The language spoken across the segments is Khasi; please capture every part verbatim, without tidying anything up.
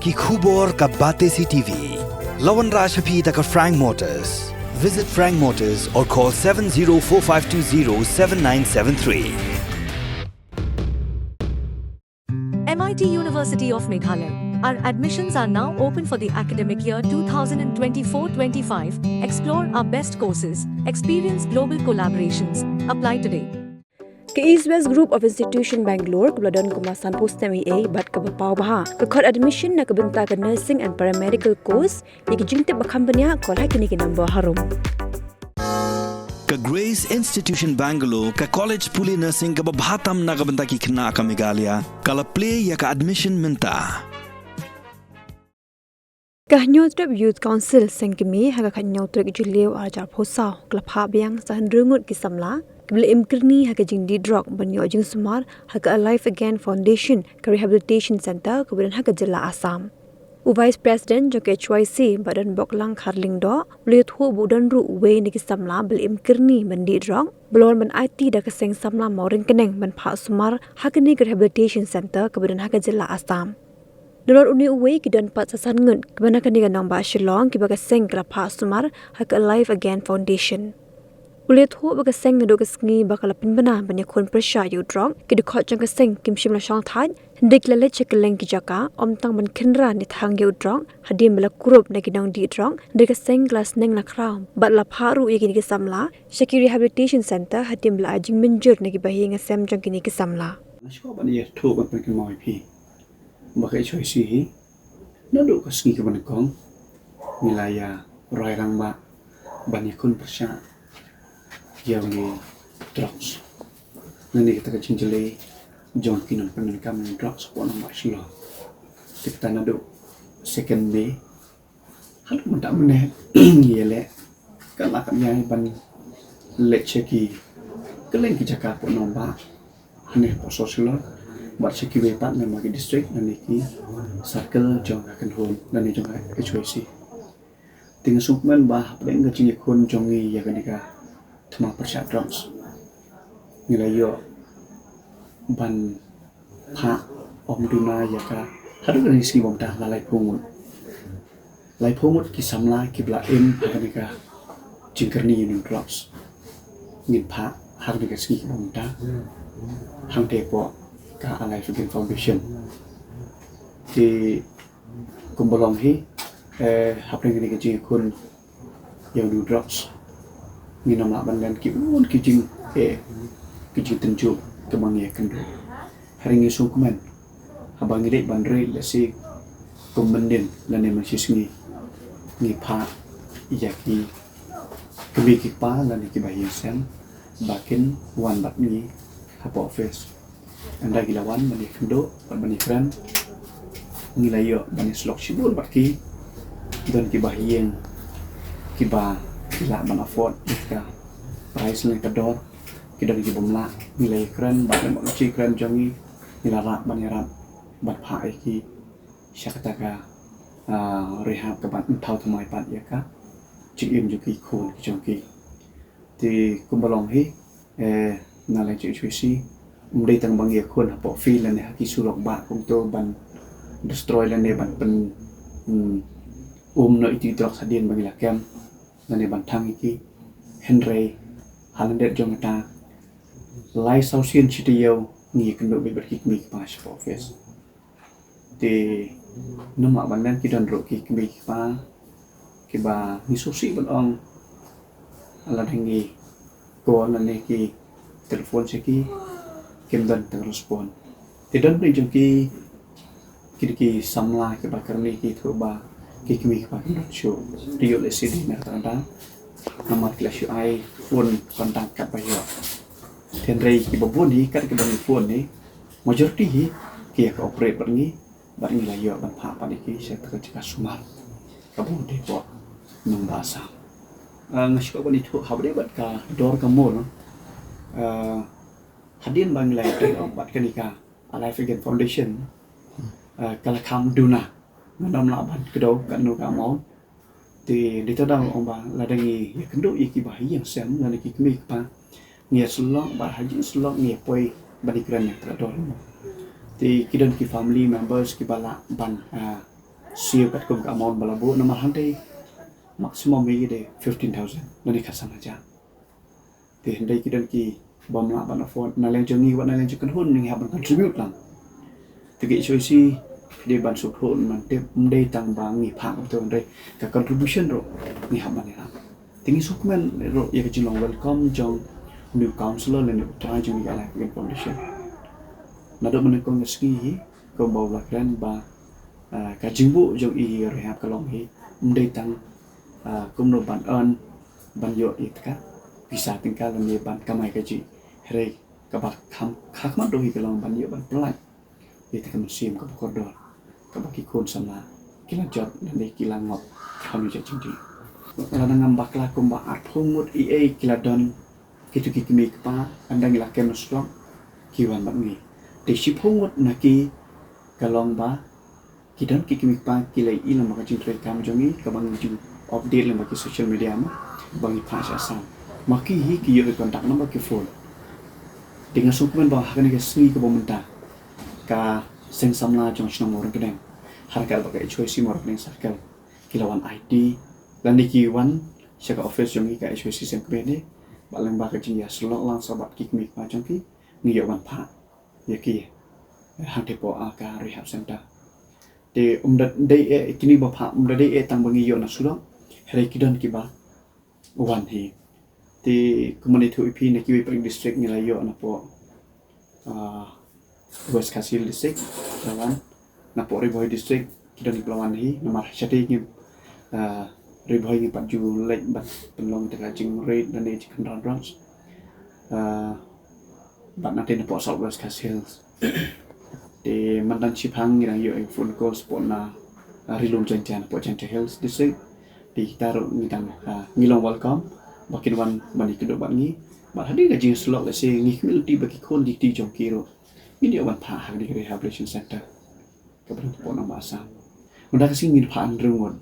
Ki khubor ka Batesi T V. La wanrah sha phi da ka Frank Motors. Visit Frank Motors or call seven zero four five two zero seven nine seven three. M I T University of Meghalaya. Our admissions are now open for the academic year two thousand twenty-four twenty-five. Explore our best courses, experience global collaborations. Apply today. Ka East West Group of Institution Bangalore, kaba la don kumba sanphew snem eiei bad kaba paw bha, ka khot admission na ka bynta ka nursing and paramedical course. Ïa ki jingtip ba kham bniah, call ha kine ki number harum. Ka Grace Institution Bangalore, ka college pule nursing kaba bha tam na ka bynta ki khynnah ka Meghalaya, ka la plie ïa ka admission mynta. Ka Hynñiewtrep Youth Council Seng Kmie ha ka khathynñiew tarik Jylliew arhajar arphew saw ka la phah biang sa hynriew ngut ki samla kiba la im kyrni ha ka jingdih drok ban ïoh jingsumar ha ka Alive Again Foundation, ka Rehabilitation Centre kaba don ha ka jylla Assam. U Vice President jong ka H Y C, Bah Donboklang Kharlyngdoh, u la ïathuh ba u don ruh uwei na ki samla ba la im kyrni ban dih drok ba la wan ban aiti da ka seng samla Mawryngkneng ban phah sumar ha kane ka Rehabilitation Centre kaba don ha ka jylla Assam. Nalor une uwei ki don pat sa san ngut kiba na kane ka nongbah Shillong kiba ka seng ka la phah sumar ha ka Alive Again Foundation. U la ïathuh ba ka seng naduh ka sngi ba ka la pynbna ban ïakhun pyrshah ïa u drok, ki dkhot jong ka seng kim shym la shong thait, hynrei ki la leit sha kylleng ki jaka, ym tang ban khynra ne thang ïa u drok hadien ba la kurup na ki nongdih drok, hynrei ka seng ka la sneng la khraw bad la phah ruh ïa kine ki samla sha ki Rehabilitation Centre hadien ba la ai jingmynjur na ki bahaïing hasem jong kine ki samla. Nga sngewbha ban ïathuh ban pynkynmaw ïa phi ba ka H Y C hi, naduh ka sngi kaba nyngkong ngi la ïa rai rangbah ban ïakhun pyrshah ïa une u drugs. Nangne kata ka jingjyllei jong ki nongpyndonkam drugs hapoh nongbah Shillong. Te kata naduh second May haduh mynta mynne ngi ïaleh kat la kat ïai ban leit sha ki kylleng ki jaka hapoh nongbah, hangne hapoh South Shillong bad sha kiwei pat namar ki district lane ki circle jong ka kynhun lane jong ka H Y C. Te nga sngewkmen ba hapdeng ka jingïakhun jong ngi ïa kane ka thma pyrshah drugs, ngi la ïoh ban phah ym duna ïa ka, haduh kane ka sngi ba mynta la laiphew ngut. Laiphew ngut ki samla kiba la im ha kane ka jingkyrni ïa une u drugs. Ngin phah ha kane ka sngi kaba mynta hangtei hapoh ka Alive Again Foundation. Te kumba long hi, eh, hapdeng kane ka jingïakhun ïa une u drugs, ngin ym lah ban len ki bun ki jing, eh, ki jingtynjuh kiba ngi ïakynduh. Hynrei ngi sngewkmen haba ngi leit ban ri lehse kum mynnin lane mynshisngi ngi phah ïa ki kmie ki kpa lane ki bahaïing hasem ba kin wan bad ngi hapoh office. Ynda ki la wan ban ïakynduh bad ban ïakren, ngi la ïoh ban ïasyllok shibun bad ki. Don ki bahaïing kiba ki lah ban afford ïa ka price lane ka dor, ki don ki bym lah. Ngi la ïakren bad lem bad u chief kren jong ngi, ngi la lah ban ïarap ban phah ïa ki sha kata ka, ah, rehab kaban thaw thymmai pat ïa ka jingim jong ki khun ki jong ki. Te kumba long hi, eh, na lynti H Y C ym dei tang ba ngi ïakhun hapoh field lane ha ki surok bah kumto ban destroy lane ban pyn, hmm, um noh ïa ki drugs hadien ba ngi la kem lane ban thang ïa ki. Hynrei ha lyndet jong kata, lai saw sien shi taïew ngi ïakynduh beit bad ki kmie ki kpa shapoh office. Te namar ban len ki don ruh ki kmie ki kpa kiba ngi sngewsih ban ong, lada ngi call lane ki telephone sha ki, kim don tang respond. Te don bun jong ki, ki dei ki samla kiba kyrni ki ïathuh ba ki kmie ki kpa kim don shuh. Te ïoh lehse dei na kata ka daw namar ki la shu ai phone contact katba ïoh. Hynrei kiba bun hi, kat kiba ngi phone hi, majority hi ki ïa cooperate bad ngi, bad ngi la ïoh ban phah pat ïa ki sha kata ka jaka sumar kaba u dei hapoh nongbah Assam. Ah, nga sngewbha ban ïathuh haba ïadei bad ka dor ka mur, ah, hadien ba ngi la ïatrei bad kane ka Alive Again Foundation, ah, ka la kham duna, ngam lah ban kdew katno ka amount. Te dei tang da ong ba lada ngi ïakynduh ïa ki bahaïing hasem lane ki kmie ki kpa, ngi ïasyllok bad ha jingsyllok ngi ïa poi ban ïakren ïa kata ka dor. Te ki don ki family members kiba lah ban, ah, siew katkum ka amount ba la buh, namar hangtei maximum hi dei fifteen thousand, lane khatsan hajar. Te hynrei ki don ki bym lah ban afford, na liang jong ngi wat na liang jong ka kynhun ngi hap ban contribute lang. Te ka H Y C phi dei ban sngewthuh ban tip, ym dei tang ba ngi phah kumto, hynrei ka contribution ruh ngi hap ban ïarap. Te ngi sngewkmen ruh ïa ka jinglong welcome jong u new councillor lane u trai jong ngi ka Alive Again Foundation. Naduh mynnyngkong ka sngi hi, kumba u la kren ba, ah, ka jingbuh jong i ha rehab ka long hi, ym dei tang, ah, kumno ban earn, ban ïoh ïa ka pisa tyngka lane ban kamai kajih, hynrei kaba kham, kha khmat ruh hi ka long ban ïoh ban pyllait ïa ka mynsiem kaba kordor kaba ki khun samla ki la jot lane ki la ngop ha une u jait jingdih. Lada ngam bakla kumba arphew ngut eiei ki la don kito ki kmie kpa, ynda ngi la kem na surok ki wan bad ngi. Te shiphew ngut na ki ka long ba ki don ki kmie kpa ki la ïohi lyngba ka jingtrei kam jong ngi kaba ngi ju update lyngba ki social media mo, ba ngi phah sha Assam. Ma ki hi ki ïoh ïa contact number ki phone. Te nga sngewkmen ba ha kane ka sngi kaba mynta ka seng samla jong shnong Mawryngkneng, ha ryngkat bad ka H Y C Mawryngkneng Circle, ki la wan aiti lane ki wan sha ka office jong ngi ka H Y C Seng Kmie ne, bad lyngba ka jingïasyllok lang sa bad ki kmie kpa jong ki, ngi ïoh ban phah ïa ki hangtei hapoh, ah, ka rehab center. Te ym da dei eh, kine ba phah ym da dei eh tang ba ngi ïoh na surok, hynrei ki don kiba wan hi. Te kumne ïathuh ïa phi, na kiwei pat ki district ngi la ïoh napoh, ah, West Khasi Hills District la wan, napoh Ri Bhoi District ki don kiba la wan hi, namar shatei ngi, ah, Ri Bhoi ngi pat ju leit ban pynlong ïa ka jingreid lane jingkhynra drugs. Ah, bad nangta napoh South West Khasi Hills. Te mynta shiphang ngi dang ïoh ïa phone calls hapoh na, ah, Ri Lum Jaintia, napoh Jaintia Hills District. Te kita ruh ngi dang, ah, ngi long welcome ba kin wan ban ïakynduh bad ngi. Bad hadien ka jingïasyllok lehse ngi khmih lynti ba ki khun ki kti jong ki ruh ngin ïoh ban phah ha kane ka rehabilitation center kaba don hapoh nongbah Assam. Mynta ka sngi ngin phah hynriew ngut.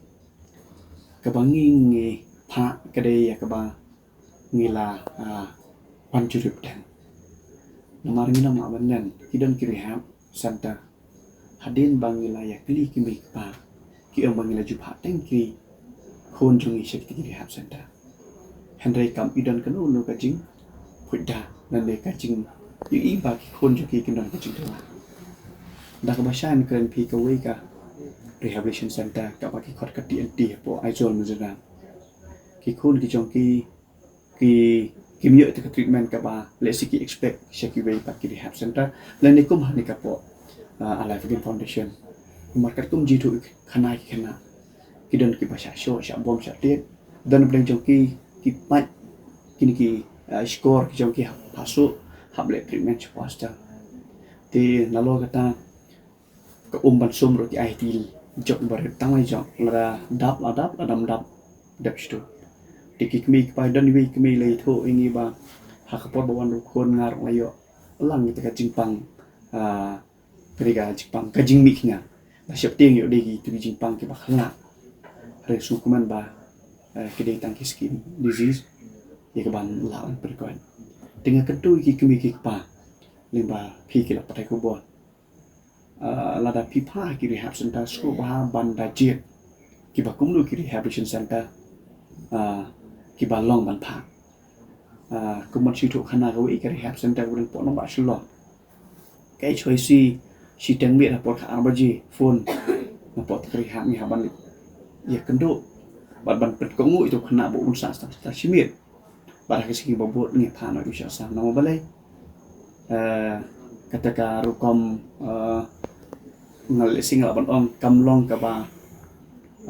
Kaba ngi, ngi phah ka dei ïa kaba ngi la, ah, wan jurip dang. Namar ngim lah ban nen, ki don ki rehab center. Hadien ba ngi la ïakylli ki mei ki pa, ki ong ba ngi la ju phah tang ki khun jong ngi sha kita ki rehab center. Hynrei kam i don kano kano ka jingphuid da lane ka jingïohi ba ki khun jong ki kin don ka jingthoh. Da kaba shai ngan kren phi kawei ka rehabilitation center kaba ki khot ka T N T hapoh Aizawl Mawryngkneng. Ki khun ki jong ki, ki, kim ïoh ïa ka treatment kaba lehse ki expect sha kiwei pat ki rehab center lane kum ha kane ka hapoh, ah, Alive Again Foundation. Namar katkum jingïathuh khana ki khynnah, ki don kiba shah shoh, shah bom, shah tied. Don pdeng jong ki, ki pait kine ki, ah, shkor ki jong ki hap, hap shu hap leh treatment sha hostel. Te nalor kata ka um ban sum ruh ki ai ha ki jok barit, tang ma jok, lada dap la dap, lada ym dap dep shuh. Te ki kmie ki pa, don iwei i kmie i la ïathuh ïa ngi ba ha ka por ba wan u khun nga ruh nga ïoh lang ïa ka jingpang, ah, ka dei ka jingpang, ka jingmih khñiang. Ba sheptieng ïoh dei kitu ki jingpang kiba khlak. Hynrei sngewkmen ba, eh, ki dei tang ki skin disease ïa kaban lah ban pynkoit. Te nga kyntu ïa ki kmie ki kpa lyngba phi ki lad pathai khubor. Ah, lada phi phah ha ki rehab center, sngewbha ban da jied kiba kumno ki rehabilitation center, ah, kiba long ban phah. Ah, kum ban shu ïathuh khana kawei ka rehab center kaba don hapoh nongbah Shillong. Ka H Y C shiteng miet ha por ka ar baje phone na pdeng ka rehab, ngi hap ban ïakynduh bad ban pynkohnguh ïa uto u khynnah ba un sah tang shi miet. Bad ha ka sngi ba bud ngi phah noh ïa u sha Assam. Namar balei? Eh, kata ka rukom, eh, nga lehse nga lah ban ong kam long kaba,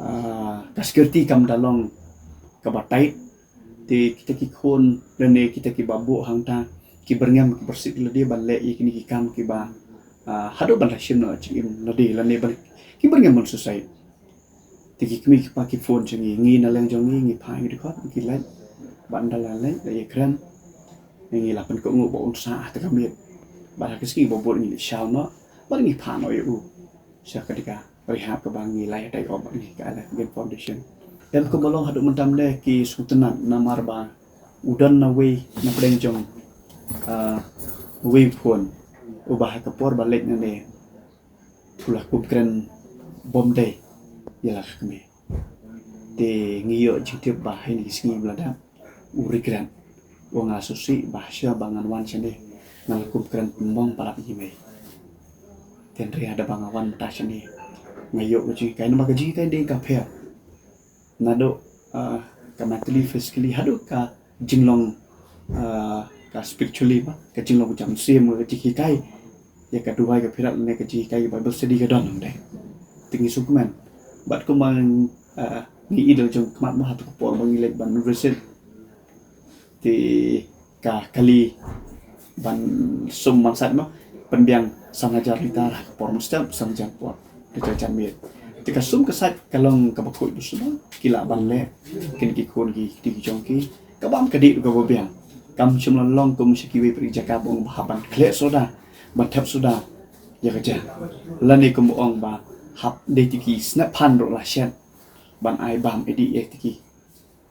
eh, ka security kam da long kaba tight. Te kita ki khun lane kita kiba buh hangta ki byrngem, ki byrsit lade ban leh ïa kine ki kam kiba, ah, haduh ban da shim noh jingim lade lane ban, ki byrngem ban suicide. Te ki kmie ki kpa ki phone sha ngi, ngi na liang jong ngi ngi phah ïa ki dkhot, ki leit, bad ynda la leit la ïakren, ngi la pynkohnguh ba un sah ha kata ka miet. Bad ha ka sngi ba bud ngi leit shaw noh bad ngi phah noh ïa u sha kata ka rehab kaba ngi la ïa tie up bad ngi ka Alive Again Foundation. Em kumba long haduh mynta mynne ki sngewtynnat namar ba u don na wei na pdeng jong, ah, wei u khun uba ha ka por ba leit nangne u la kum kren bym dei. ïa la ka kmie. Te ngi ïoh jingtip ba ha kine ki sngi ba la dep u regret. U ong nga sngewsih ba shisha ba ngan wan shane nga la kum kren pynbong palat ïa i mei. Te hynrei haba nga wan mynta shane nga ïoh ka jinghikai, namar ka jinghikai dei ka pher. Naduh, ah, ka mentally, physically, haduh ka jinglong, ah, ka spiritually ba, ka jinglong jam sim, ka jinghikai ïa ka duwai ka phirat ne ka jinghikai Bible study ka don ym dei. Te ngi sngewkmen. Bad kumba, ah, ngi i da la jong khmat mo, ha tu ka por ba ngi leit ban visit, te ka kali ban sum ban sait mo, pynbiang san hajar litar ha ka por mynstep, san hajar por da ka janmiet. Te ka sum ka sait ka long kaba khuid ba sumar, ki lah ban leh kin ki khun ki kti ki jong ki, ka bam ka dih ruh kaba biang. Kam shym la long kum sha kiwei pat ki jaka ba ong ba hap ban khleh soda, ban thep soda ïa ka jaka, lane kum ba ong ba hap dei te ki snep phan ruh la shet ban ai bam ïa dih ïa te ki,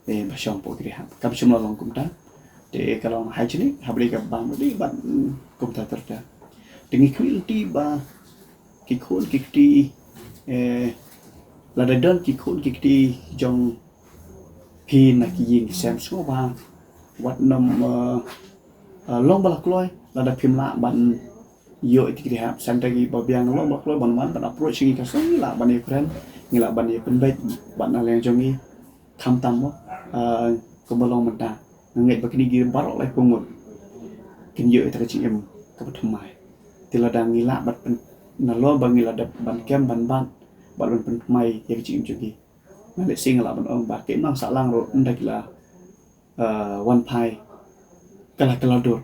eh, ba shong hapoh ki rehab. Kam shym la long kumta. Te ka long hygienik, haba dei ka bam dih bad, mm, kumta ter ter. Te ngi khmih lynti ba ki khun ki kti, eh, lada don ki khun ki kti jong phi na ki ïing ki sem, sngewbha wat nym, eh, eh, long ba la kloi, lada phim lah ban ïoh ïa ki rehab centre kiba biang, long ba la kloi ban wan ban approach ngi, ka song ngi lah ban ïakren, ngi lah ban ïapynbeit bad na liang jong ngi. Khamtam mo, ah, kumba long mynta, nga ngeit ba kine ki baroh laiphew ngut kin ïoh ïa ka jingim kaba thymmai. Te lada ngi lah bad pyn, nalor ba ngi lah dep ban kem ban bat bad ban pynthymmai ïa ka jingim jong ki, nga lehse nga lah ban ong ba ki nong sahlang ruh ynda ki la, ah, wan phai, ka la, ka la dur.